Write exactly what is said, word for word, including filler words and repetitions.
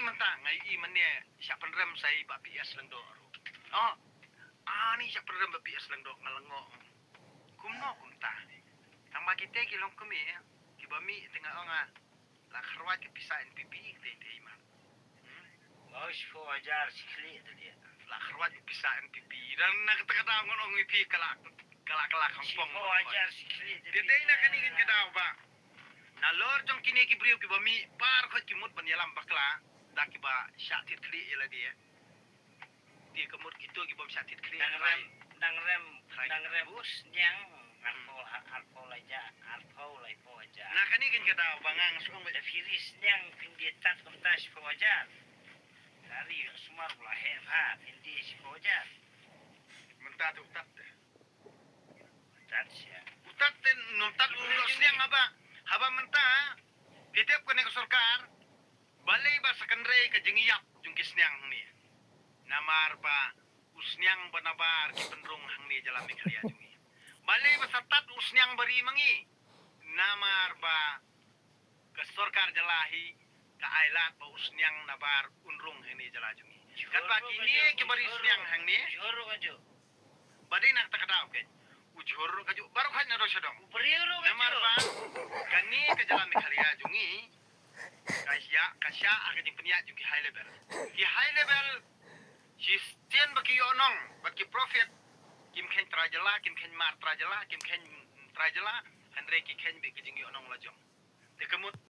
Mynta nga ïohi mynne shah pynrem sa i Bah P S Lyngdoh ruh. Oh, ani shah pynrem Bah P S Lyngdoh nga lyngngoh. Kumno kumta? Tang ba kita ki longkmie kiba mih te nga ong ah, la kharwat ki pisa N P P te te man. Hmm? Ba shiphew hajar shi khlieh te dia. La kharwat ki pisa N P P. Dan na kata ka daw ngan ong ïa phi ka la, ka la, ka la kham pong. Shiphew hajar shi khlieh te. Te dei na kane ka daw ba nalor jong kine ki briew kiba mih, baroh khoit ki mut ban ïalam bakla da kiba shah thied khlieh ïa lade. Te ka mut kito ki bym shah thied khlieh. Dang rem, dang rem, dang rem u sniang arphew, arphew lai ja, arphew laiphew hajar. Na kane kane ka daw ba nga nga sngewbha. Da phi ri sniang phin die tad kumta shiphew hajar. Ka ri sumar ba la heh bha phin die shiphew hajar. Mynta te u tad te. Tad sniang. U tad te, ym tad u sniang haba, haba mynta phi tip kane ka sorkar. Balei ba sa kynrei ka jingïap jong ki sniang hangne? Namar ba u sniang ba nabar ki pynrung hangne jylla Meghalaya jong ngi. Balei ba sa tad u sniang ba ri ma ngi? Namar ba ka sorkar jylla hi ka ai lad ba u sniang nabar un rung hangne jylla jong ngi. Katba kine kiba ri sniang hangne. Ba dei na kata ka daw keiñ. U jhur ruh ka juh baroh khoit na dong sha dong. Namar ba kane ka jylla Meghalaya jong ngi ka shah, ka shah ha ka jingpynïaid jong ki high level. Ki high level shisien ba ki ïoh nong bad ki profit, kim kheiñ trai jylla, kim kheiñ mar trai jylla, kim kheiñ trai jylla, hynrei ki kheiñ beit ka jingïoh nong la jong. Te ka mut